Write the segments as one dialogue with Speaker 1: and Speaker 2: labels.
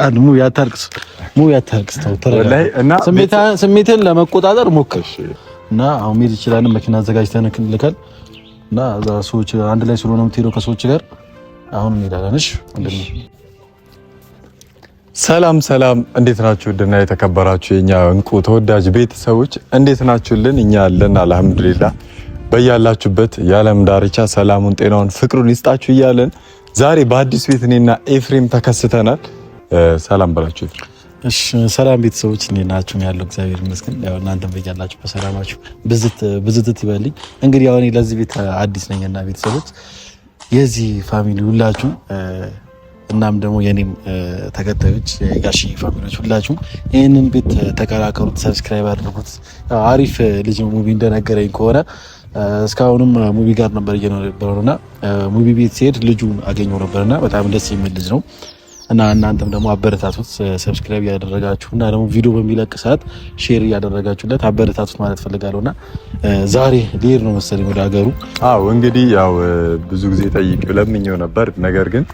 Speaker 1: አንድ ሙቪ አታልቅስ፣ ሙቪ አታልቅስ። ተው ተረጋጋ። ስሜትን ለመቆጣጠር ሞክር እና አሁን መሄድ ይችላል። መኪና አዘጋጅተን ልከል እና እዛ ሰዎች አንድ ላይ ስለሆነ የምትሄደው ከሰዎች ጋር አሁን እንሄዳለን። እሺ
Speaker 2: ሰላም ሰላም፣ እንዴት ናችሁ? ውድና የተከበራችሁ የኛ እንቁ ተወዳጅ ቤተሰቦች እንዴት ናችሁልን? እኛ አለን አልሐምዱሊላህ። በያላችሁበት የዓለም ዳርቻ ሰላሙን፣ ጤናውን፣ ፍቅሩን ይስጣችሁ እያለን ዛሬ በአዲስ ቤት እኔና ኤፍሬም ተከስተናል። ሰላም በላችሁ ኤፍሬም።
Speaker 1: እሺ ሰላም ቤተሰቦች እንዴት ናችሁ? ያለው እግዚአብሔር ይመስገን። ያው እናንተም በያላችሁ በሰላማችሁ ብዝት ብዝትት ይበልኝ። እንግዲህ ያው እኔ ለዚህ ቤት አዲስ ነኝና ቤተሰቦች የዚህ family ሁላችሁ እናም ደግሞ የኔም ተከታዮች የጋሽ family ዎች ሁላችሁም ይህንን ቤት ተቀላቀሉት፣ subscribe አድርጉት። አሪፍ ልጅ ሙቪ እንደነገረኝ ከሆነ እስካሁንም ሙቪ ጋር ነበር እየነበረው እና ሙቪ ቤት ሲሄድ ልጁን አገኘው ነበርና በጣም ደስ የሚል ልጅ ነው እና እናንተም ደግሞ አበረታቱት፣ subscribe እያደረጋችሁ እና ደግሞ ቪዲዮ በሚለቅ ሰዓት share እያደረጋችሁለት አበረታቱት ማለት ፈልጋለሁ። እና ዛሬ ሊሄድ ነው መሰለኝ ወደ ሀገሩ።
Speaker 2: አዎ እንግዲህ ያው ብዙ ጊዜ ጠይቅ ለምኜው ነበር፣ ነገር ግን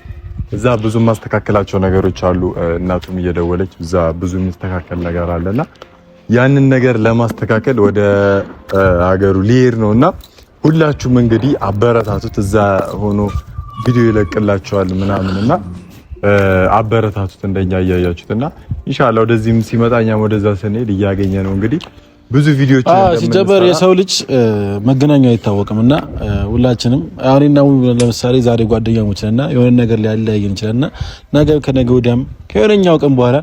Speaker 2: እዛ ብዙ ማስተካከላቸው ነገሮች አሉ። እናቱም እየደወለች እዛ ብዙ የሚስተካከል ነገር አለና ያንን ነገር ለማስተካከል ወደ ሀገሩ ሊሄድ ነውና ሁላችሁም እንግዲህ አበረታቱት። እዛ ሆኖ ቪዲዮ ይለቅላቸዋል ምናምን እና አበረታቱት እንደኛ እያያችሁት እና ኢንሻአላህ ወደዚህም ሲመጣ እኛም ወደዛ ስንሄድ እያገኘ ነው እንግዲህ ብዙ ቪዲዮዎች
Speaker 1: ሲጀመር የሰው ልጅ መገናኛው አይታወቅም እና ሁላችንም አሁን እና ለምሳሌ ዛሬ ጓደኛሞች ነን እና የሆነ ነገር ሊያለያየን ይችላል እና ነገ ከነገ ወዲያም ከሆነኛው ቀን በኋላ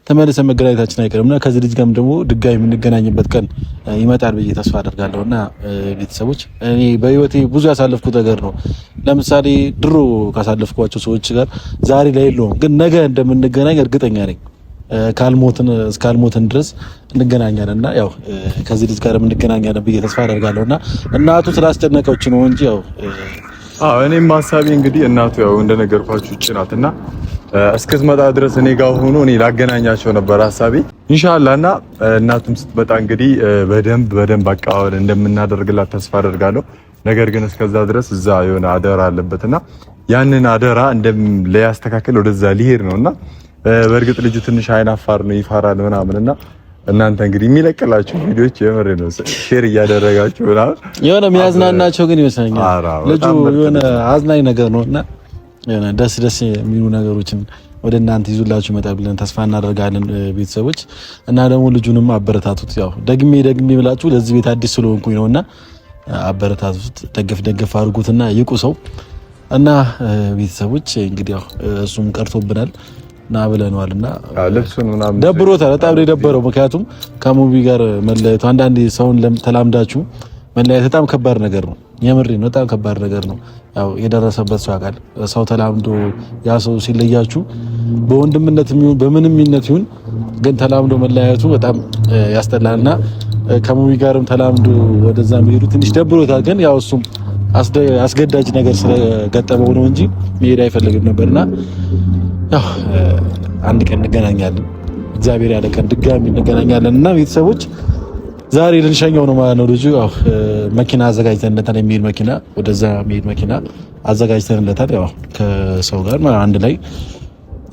Speaker 1: ተመልሰን መገናኘታችን አይቀርም እና ከዚህ ልጅ ጋርም ደግሞ ድጋሚ የምንገናኝበት ቀን ይመጣል ብዬ ተስፋ አደርጋለሁ። እና ቤተሰቦች እኔ በህይወቴ ብዙ ያሳለፍኩት ነገር ነው። ለምሳሌ ድሮ ካሳለፍኳቸው ሰዎች ጋር ዛሬ ላይ የለውም፣ ግን ነገ እንደምንገናኝ እርግጠኛ ነኝ። ካልሞትን እስካልሞትን ድረስ እንገናኛለን እና ያው ከዚህ ልጅ ጋር እንገናኛለን ብዬ ተስፋ አደርጋለሁ። እና እናቱ ስላስጨነቀች ነው እንጂ ያው
Speaker 2: አዎ እኔም ሀሳቤ እንግዲህ እናቱ ያው እንደነገርኳችሁ ውጭ ናት እና እስክትመጣ ድረስ እኔ ጋር ሆኖ እኔ ላገናኛቸው ነበር ሀሳቤ ኢንሻአላህ። እና እናቱም ስትመጣ እንግዲህ በደንብ በደንብ አቀባበል እንደምናደርግላት ተስፋ አደርጋለሁ። ነገር ግን እስከዛ ድረስ እዛ የሆነ አደራ አለበትና ያንን አደራ እንደም ሊያስተካክል ወደዛ ሊሄድ ነውና በእርግጥ ልጁ ትንሽ አይናፋር ነው፣ ይፈራል ምናምን እና እናንተ እንግዲህ የሚለቅላችሁ ቪዲዮዎች የምር ነው share እያደረጋችሁ ምናምን
Speaker 1: የሆነ የሚያዝናናቸው ግን ይመስለኛል። ልጁ የሆነ አዝናኝ ነገር ነው እና የሆነ ደስ ደስ የሚሉ ነገሮችን ወደ እናንተ ይዙላችሁ ይመጣል ብለን ተስፋ እናደርጋለን ቤተሰቦች። እና ደግሞ ልጁንም አበረታቱት። ያው ደግሜ ደግሜ ብላችሁ ለዚህ ቤት አዲስ ስለሆንኩኝ ነውና አበረታቱት፣ ደገፍ ደገፍ አድርጉትና ይቁ ሰው እና ቤተሰቦች እንግዲህ ያው እሱም ቀርቶብናል ና ብለነዋል እና
Speaker 2: ልብሱን ምናምን
Speaker 1: ደብሮታል። በጣም ነው የደበረው። ምክንያቱም ከሙቪ ጋር መለየቱ አንዳንዴ ሰውን ተላምዳችሁ መለያየት በጣም ከባድ ነገር ነው። የምሬ ነው። በጣም ከባድ ነገር ነው። ያው የደረሰበት ሰው ያውቃል። ሰው ተላምዶ ያ ሰው ሲለያችሁ በወንድምነት ይሁን በምንምነት ይሁን ግን ተላምዶ መለያየቱ በጣም ያስጠላልና ከሙቪ ጋርም ተላምዶ ወደዛ መሄዱ ትንሽ ደብሮታል። ግን ያው እሱም አስገዳጅ ነገር ስለገጠመው ነው እንጂ መሄድ አይፈልግም ነበርና ያው አንድ ቀን እንገናኛለን። እግዚአብሔር ያለ ቀን ድጋሚ እንገናኛለን እና ቤተሰቦች ዛሬ ልንሸኘው ነው ማለት ነው። ልጁ ያው መኪና አዘጋጅተንለታል፣ የሚሄድ መኪና ወደዛ የሚሄድ መኪና አዘጋጅተንለታል። ያው ከሰው ጋር አንድ ላይ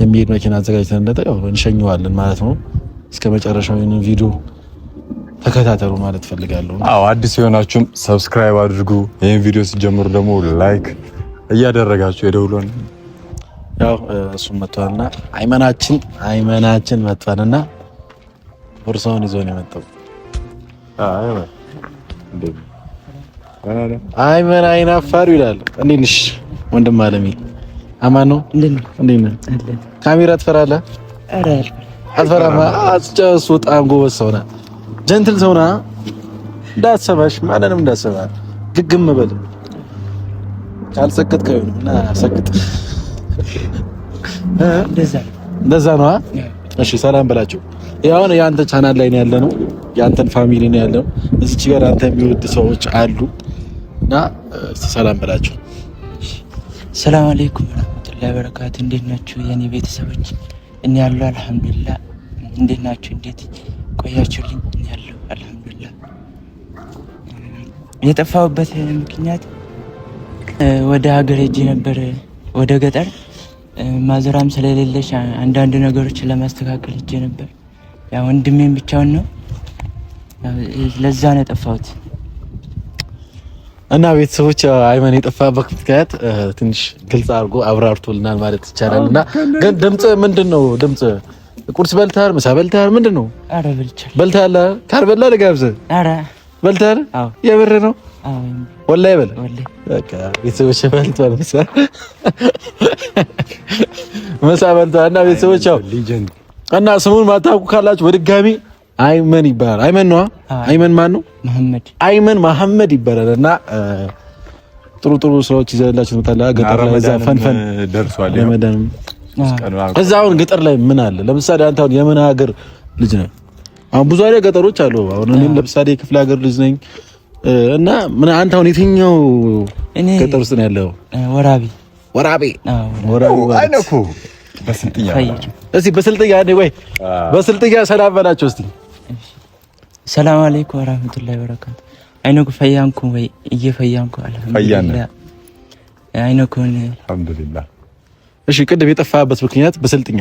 Speaker 1: የሚሄድ መኪና አዘጋጅተንለታል። ያው እንሸኘዋለን ማለት ነው። እስከ መጨረሻው ይህንን ቪዲዮ ተከታተሉ ማለት ፈልጋለሁ።
Speaker 2: አዎ አዲስ የሆናችሁም subscribe አድርጉ። ይህን ቪዲዮ ሲጀምሩ ደግሞ like እያደረጋችሁ የደውሏን
Speaker 1: ያው እሱም መጥቷልና አይመናችን አይመናችን መጥቷልና ቦርሳውን ይዞ ነው የመጣው። አይመን አይናፋሩ ይላል። እንዴት ነሽ ወንድም አለሜ? አማን ነው። እንዴት ነህ? ካሜራ ትፈራለህ? አትፈራም? አስጨሱ በጣም ጎበዝ ሰው ነህ፣ gentle ሰው ነህ። እንዳትሰማሽ፣ ማንንም እንዳትሰማ፣ ግግም በል። ካልሰከትክ አይሆንም እና ሰክት እንደዛ ነው። እሺ ሰላም በላቸው። ያው የአንተ ቻናል ላይ ነው ያለነው፣ የአንተን family ነው ያለነው። እዚች ጋር አንተ የሚወድ ሰዎች አሉ እና ሰላም በላቸው።
Speaker 3: ሰላም አለይኩም ወራህመቱላሂ ወበረካቱ። እንዴት ናችሁ የኔ ቤተሰቦች? እኔ ያለው አልሐምዱሊላህ። እንዴት ናችሁ? እንዴት ቆያችሁልኝ? እኔ ያለው አልሐምዱሊላህ። የጠፋሁበት ምክንያት ወደ ሀገር ሄጄ ነበር፣ ወደ ገጠር። ማዘራም ስለሌለች አንዳንድ ነገሮችን ለማስተካከል ሄጄ ነበር። ያው ወንድሜም ብቻውን ነው፣ ለዛ ነው የጠፋሁት።
Speaker 1: እና ቤተሰቦች አይመን የጠፋበት ምክንያት ትንሽ ግልጽ አድርጎ አብራርቶልናል ማለት ይቻላል። እና ግን ድምጽ ምንድን ነው? ድምጽ ቁርስ በልተሃል? ምሳ በልተሃል? ምንድን ነው?
Speaker 3: ኧረ በልቻለሁ።
Speaker 1: በልተሃል? ካልበላ ልጋብዝህ።
Speaker 3: ኧረ
Speaker 1: በልተሃል? የምር ነው? ወላሂ በል። በቃ ቤተሰቦች በልተዋል፣ ምሳ በልተዋል። እና ቤተሰቦች ያው እና ስሙን ማታውቁ ካላችሁ በድጋሚ አይመን ይባላል። አይመን ነው። አይመን ማን ነው?
Speaker 3: መሐመድ።
Speaker 1: አይመን መሐመድ ይባላል። እና ጥሩ ጥሩ ስራዎች ይዘላችሁ ትመጣለህ። ገጠር ላይ እዛ ፈንፈን
Speaker 2: ደርሷል።
Speaker 1: ረመዳን እዛ አሁን ገጠር ላይ ምን አለ? ለምሳሌ አንተ አሁን የምን ሀገር ልጅ ነህ? አሁን ብዙ አይነት ገጠሮች አሉ። አሁን እኔም ለምሳሌ የክፍለ ሀገር ልጅ ነኝ እና ምን አንተ አሁን የትኛው ገጠር ውስጥ ነው ያለው?
Speaker 3: ወራቢ።
Speaker 1: ወራቢ።
Speaker 2: ወራቢ አይነኩ በስልጥኛ
Speaker 1: እስቲ በስልጥኛ አንዴ ወይ በስልጥኛ ሰላም በላቸው እስቲ።
Speaker 3: ሰላም አለይኩም ወራህመቱላሂ ወበረካቱ። አይነኩ ፈያንኩ ወይ እየፈያንኩ አልሐምዱሊላህ። አይነኩን
Speaker 2: አልሐምዱሊላህ።
Speaker 1: እሺ ቅድም የጠፋበት ምክንያት በስልጥኛ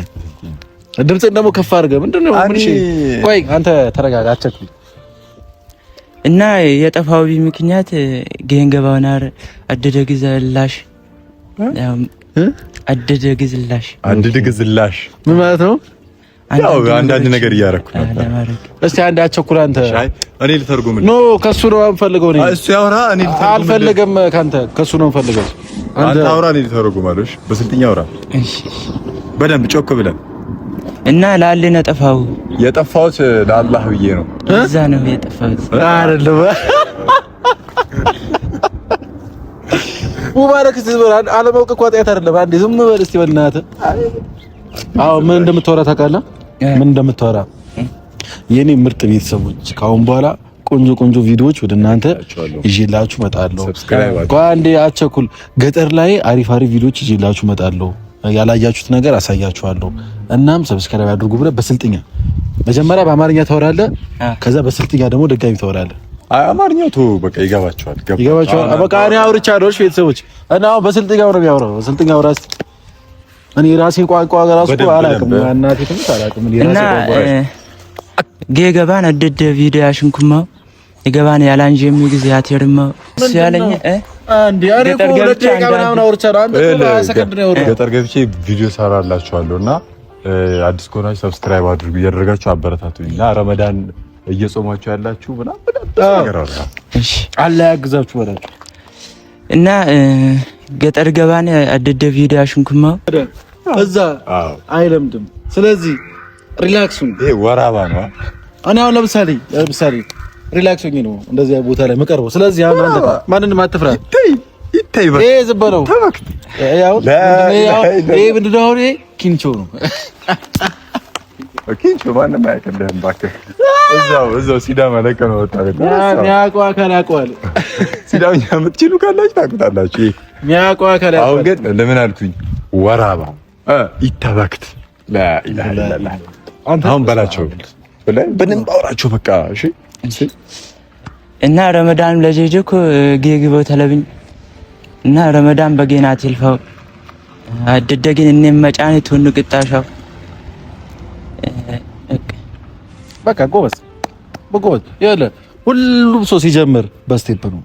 Speaker 1: ድምፅን ደግሞ ከፍ አድርገህ ምንድን ነው? ምን? እሺ ቆይ አንተ ተረጋጋ፣ አትቸኩል።
Speaker 3: እና የጠፋው ምክንያት ገንገባውናር አደደ ግዘላሽ አደደ ግዝላሽ
Speaker 2: አደደ ግዝላሽ
Speaker 1: ምን ማለት ነው?
Speaker 2: ያው አንዳንድ ነገር እያደረኩ ነበር።
Speaker 1: እስቲ አንድ አቸኩል አንተ።
Speaker 2: እኔ ልተርጉምልህ።
Speaker 1: No ከሱ ነው የምፈልገው። እኔ
Speaker 2: እሱ ያውራ፣ እኔ ልተርጉምልህ
Speaker 1: አልፈልግም። ካንተ ከሱ ነው የምፈልገው።
Speaker 2: አንተ አውራ፣ እኔ ልተርጉማለሁ። እሺ በስልጥኛ አውራ።
Speaker 3: እሺ
Speaker 2: በደንብ ጮክ ብለን
Speaker 3: እና ላለ ነው ጠፋው።
Speaker 2: የጠፋሁት ለአላህ ብዬ ነው።
Speaker 3: እዛ ነው የጠፋሁት
Speaker 1: አይደለም። ሙባረክ እስቲ በል። አለማወቅ እኮ ኃጢአት አይደለም። አንዴ ዝም በል እስቲ በእናትህ። አዎ ምን እንደምታወራ ታውቃለህ? ምን እንደምታወራ የኔ ምርጥ ቤተሰቦች፣ ከአሁን በኋላ ቆንጆ ቆንጆ ቪዲዮዎች ወደ እናንተ ይዤላችሁ እመጣለሁ። ቆይ አንዴ አቸኩል። ገጠር ላይ አሪፍ አሪፍ ቪዲዮዎች ይዤላችሁ እመጣለሁ። ያላያችሁት ነገር አሳያችኋለሁ። እናም subscribe አድርጉ ብለህ በስልጥኛ መጀመሪያ በአማርኛ ታወራለህ፣ ከዛ በስልጥኛ ደግሞ ድጋሚ ታወራለህ።
Speaker 2: አይ አማርኛው ተው በቃ ይገባቸዋል፣
Speaker 1: ይገባቸዋል። በቃ እኔ አውርቻለሁ። እሺ ቤተሰቦች፣ እና አሁን በስልጥኛው ነው የሚያወራው። በስልጥኛው ራስ እኔ ራሴን ቋንቋ ራሱ አላውቅም፣ እናቴ ትምህርት አላውቅም። እኔ ራሴ ቋንቋ
Speaker 3: ገገባን አደደ ቪዲዮ ያሽንኩማው የገባን ያላንጂ ጊዜ አቴርማው እሱ ያለኝ
Speaker 2: ገጠር ገብቼ ቪዲዮ ሰራላችኋለሁ እና አዲስ ከሆናችሁ subscribe አድርጉ እያደረጋችሁ አበረታቱኝ እና ረመዳን እየጾማችሁ ያላችሁ ምናምን ነገር አለ።
Speaker 3: እሺ
Speaker 1: አላህ ያግዛችሁ በላችሁ
Speaker 3: እና ገጠር ገባን አደደ ቪዲዮ ያሽንኩማው
Speaker 1: እዛ አይለምድም። ስለዚህ relax ሁን።
Speaker 2: ይሄ ወራባ ነው።
Speaker 1: እኔ አሁን ለምሳሌ relax ሆኜ ነው እንደዚህ ቦታ ላይ የምቀርበው። ስለዚህ አሁን አንተ ማንንም አትፍራ።
Speaker 2: ይታይ ይታይ
Speaker 1: ይሄ ዝም በለው። ይሄ ምንድን ነው አሁን? ይሄ ኪንቾ ነው።
Speaker 2: ኪንቾ ማንም አያውቅልህም እባክህ። እዛው እዛው ሲዳማ ለቀ ነው ወጣ።
Speaker 1: የሚያውቀው አካል ያውቀዋል።
Speaker 2: ሲዳምኛ የምትችሉ ካላችሁ ታውቁታላችሁ። ይሄ
Speaker 1: የሚያውቀው አካል ያውቀዋል።
Speaker 2: አሁን ግን ለምን አልኩኝ ወራባ ይተበክት ላኢላሀ ኢለላህ። አሁን በላቸው በደንብ አውራቸው በቃ እሺ።
Speaker 3: እና ረመዳን ለጀጀኩ ጌግበው ተለብኝ እና ረመዳን በጌናት ይልፈው አደደግን እኔም መጫን ቱን ቅጣሻው
Speaker 1: በቃ ጎበዝ ጎበዝ። ይኸውልህ ሁሉም ሰው ሲጀምር በ step ነው።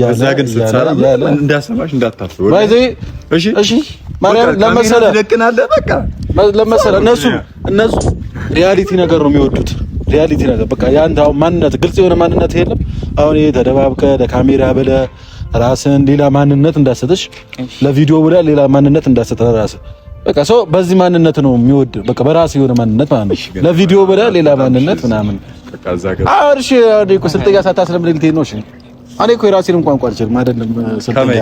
Speaker 2: እዛ ግን ስትሰራ እንዳሰማሽ እንዳታፍር።
Speaker 1: እሺ እሺ። ማርያም ለመሰለ
Speaker 2: በቃ
Speaker 1: ለመሰለ እነሱ እነሱ reality ነገር ነው የሚወዱት። reality ነገር በቃ ያንተ አሁን ማንነት ግልጽ የሆነ ማንነት የለም። አሁን ይሄ ተደባብቀህ ለካሜራ ብለህ ራስህን ሌላ ማንነት እንዳሰጥሽ ለቪዲዮ ብለህ ሌላ ማንነት እንዳሰጥህ ራስህ በቃ ሰው በዚህ ማንነት ነው የሚወድ። በቃ በራስህ የሆነ ማንነት ማለት ነው። ለቪዲዮ ብለህ ሌላ ማንነት ምናምን እሺ። እኔ እኮ ስልጥኛ ሳታስለምደኝ ልትሄድ ነው። እሺ እኔ እኮ የራሴንም ቋንቋ አልችልም። አይደለም ስልጥኛ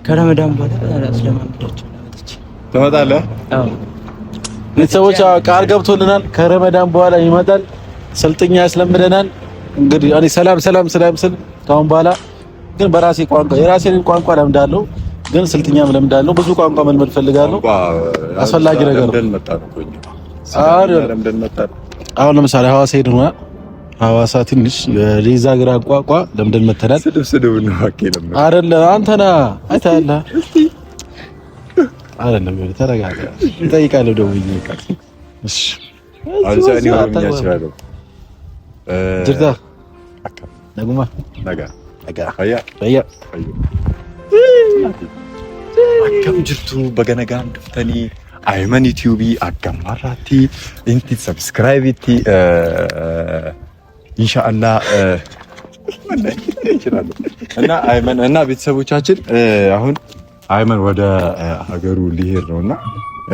Speaker 3: ከረመዳን በኋላ ስለማምዳቸው
Speaker 2: ትመጣለህ።
Speaker 3: አዎ
Speaker 1: ቤተሰቦች ቃል ገብቶልናል። ከረመዳን በኋላ ይመጣል፣ ስልጥኛ ያስለምደናል። እንግዲህ እኔ ሰላም ሰላም ሰላም ስል ካሁን በኋላ ግን በራሴ ቋንቋ የራሴን ቋንቋ ለምዳለሁ፣ ግን ስልጥኛም ለምዳለሁ። ብዙ ቋንቋ መልመድ ፈልጋለሁ። አስፈላጊ ነገር ነው። አሁን ለምሳሌ ሐዋሳ ሄድና ሐዋሳ ትንሽ የሌዛ ግራ ቋንቋ ለምደን መተናል።
Speaker 2: ስድብ ስድብ ነው አይደለ?
Speaker 1: አንተ ና አይተሃል። አይደለም። ተረጋጋ፣ እጠይቃለሁ ደውዬ። እሺ
Speaker 2: አልዛኒ ኦሮምኛ እችላለሁ።
Speaker 1: Jirta naguma
Speaker 2: Nagaa
Speaker 1: nagaa
Speaker 2: Fayyaa
Speaker 1: Fayyaa
Speaker 2: Akkam jirtu baga nagaan dhuftanii Ayman YouTube akkam har'aatti inti subscribe itti ኢንሻአላህ እና አይመን እና ቤተሰቦቻችን አሁን አይመን ወደ ሀገሩ ሊሄድ ነውና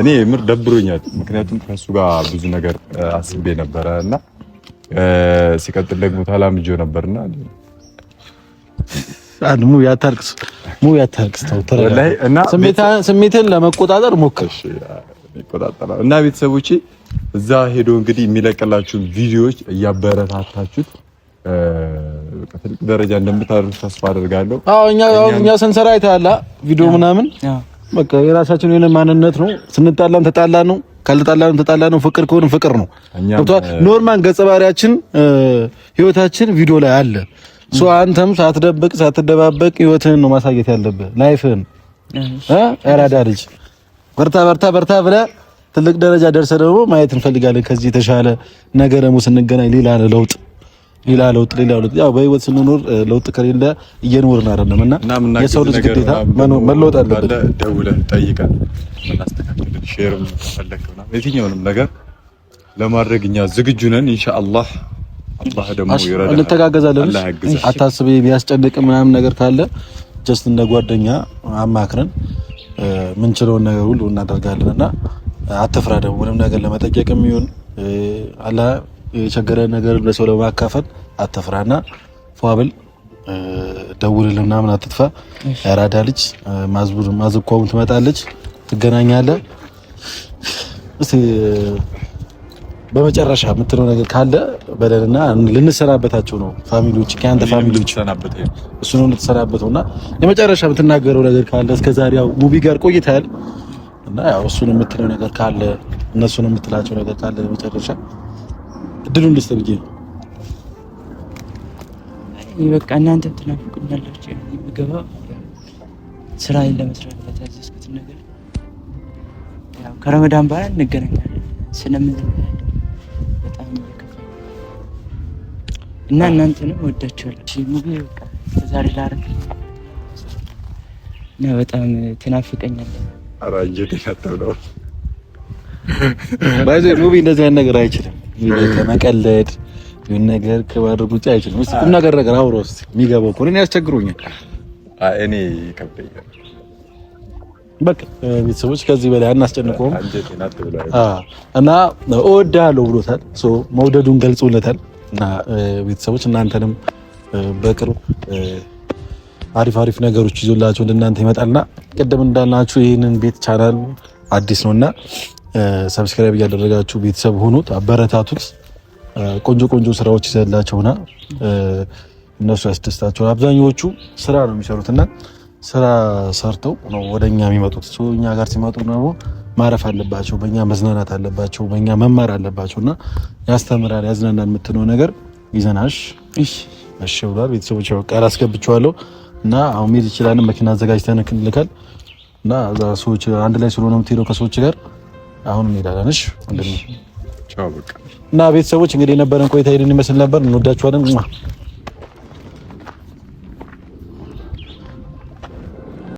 Speaker 2: እኔ ምር ደብሮኛል። ምክንያቱም ከእሱ ጋር ብዙ ነገር አስቤ ነበረ እና ሲቀጥል ደግሞ ተላምጄው ነበርና
Speaker 1: ሙቪ አታልቅስ፣ ሙቪ አታልቅስ። ተው ተረጋጋ። ስሜትን ለመቆጣጠር ሞክር።
Speaker 2: እና ቤተሰቦቼ እዛ ሄዶ እንግዲህ የሚለቅላችሁን ቪዲዮዎች እያበረታታችሁት ትልቅ ደረጃ እንደምታደርሱ ተስፋ አደርጋለሁ።
Speaker 1: አዎ እኛ ስንሰራ አይተሃል ቪዲዮ ምናምን በቃ የራሳችን የሆነ ማንነት ነው። ስንጣላም ተጣላ ነው፣ ካልተጣላንም ተጣላ ነው። ፍቅር ከሆነ ፍቅር ነው። Normal ገጸ ባህሪያችን ህይወታችን ቪዲዮ ላይ አለ። So አንተም ሳትደብቅ ሳትደባበቅ ህይወትህን ነው ማሳየት ያለብህ፣ life ህን። ያራዳ ልጅ በርታ በርታ በርታ ብለህ ትልቅ ደረጃ ደርሰህ ደግሞ ማየት እንፈልጋለን። ከዚህ የተሻለ ነገር ደግሞ ስንገናኝ ሌላ ለውጥ ሌላ ለውጥ ሌላ ለውጥ። ያው በህይወት ስንኖር ለውጥ ከሌለ እየኖርን አይደለም እና የሰው ልጅ ግዴታ መለወጥ አለበት።
Speaker 2: ደውለህ ጠይቀን እናስተካክልን። Share ም ከፈለክ ምናምን የትኛውንም ነገር ለማድረግ እኛ ዝግጁ ነን። ኢንሻአላህ አላህ ደግሞ ይረዳል።
Speaker 1: እንተጋገዛለን። አታስብ። ቢያስጨንቅ ምናምን ነገር ካለ just እንደ ጓደኛ አማክረን ምንችለውን ነገር ሁሉ እናደርጋለን እና አትፍራ። ደግሞ ምንም ነገር ለመጠየቅም ይሁን አላ የቸገረ ነገር ለሰው ለማካፈል አትፍራና ፏብል ደውልልን ምናምን አትጥፋ። ያራዳ ልጅ ማዝቡር ማዝኳውን ትመጣለች፣ ትገናኛለህ። እስቲ በመጨረሻ የምትለው ነገር ካለ በለንና ልንሰናበታቸው ነው። Family ዎች ከአንተ family ዎች እሱ ነው ልትሰናበተውና የመጨረሻ የምትናገረው ነገር ካለ እስከዛሬ ያው ሙቪ ጋር ቆይተሃል እና ያው እሱን የምትለው ነገር ካለ እነሱን የምትላቸው ነገር ካለ የመጨረሻ እድሉን ልስጥ ብዬ ነው።
Speaker 3: በቃ እናንተም ትናፍቁኛላችሁ። የምገባው ስራዬን ለመስራት በታዘዝኩት ነገር ያው ከረመዳን በኋላ እንገናኛለን ስለምንለያይ በጣም እየከፋኝ እና እናንተንም ወዳችኋለሁ። እሺ ሙቪ በቃ ዛሬ ላረግ እና በጣም ትናፍቀኛለህ።
Speaker 2: ኧረ አንጀቴን አትብላው።
Speaker 1: By the way ሙቪ እንደዚህ አይነት ነገር አይችልም። ከመቀለድ ይሁን ነገር ከማድረግ ውጪ አይችልም። እስኪ ቁም ነገር ነገር አውራ እስኪ የሚገባው እኮ እኔ ያስቸግሮኛል።
Speaker 2: አይ እኔ ይከብደኛል።
Speaker 1: በቃ ቤተሰቦች ከዚህ በላይ አናስጨንቀውም እና እወድሃለሁ ብሎታል። So መውደዱን ገልጾለታል። እና ቤተሰቦች እናንተንም በቅርብ አሪፍ አሪፍ ነገሮች ይዞላችሁ እንደናንተ ይመጣልና ቅድም እንዳልናችሁ ይህንን ቤት ቻናል አዲስ ነውና subscribe እያደረጋችሁ ቤተሰብ ሆኑት፣ አበረታቱት። ቆንጆ ቆንጆ ስራዎች ይዘላቸውና እነሱ ያስደስታቸዋል። አብዛኛዎቹ ስራ ነው የሚሰሩትና ስራ ሰርተው ነው ወደኛ የሚመጡት። እኛ ጋር ሲመጡ ደግሞ ማረፍ አለባቸው፣ በእኛ መዝናናት አለባቸው፣ በእኛ መማር አለባቸው እና ያስተምራል፣ ያዝናናል የምትለው ነገር ይዘናሽ እሺ ብሏል። ቤተሰቦች ቃል አስገብቼዋለሁ እና አሁን መሄድ ይችላል። መኪና አዘጋጅተን ልካል እና እዛ ሰዎች አንድ ላይ ስለሆነ የምትሄደው ከሰዎች ጋር አሁን እንሄዳለን። እሺ እና ቤተሰቦች እንግዲህ የነበረን ቆይታ ይሄንን ይመስል ነበር። እንወዳችኋለን።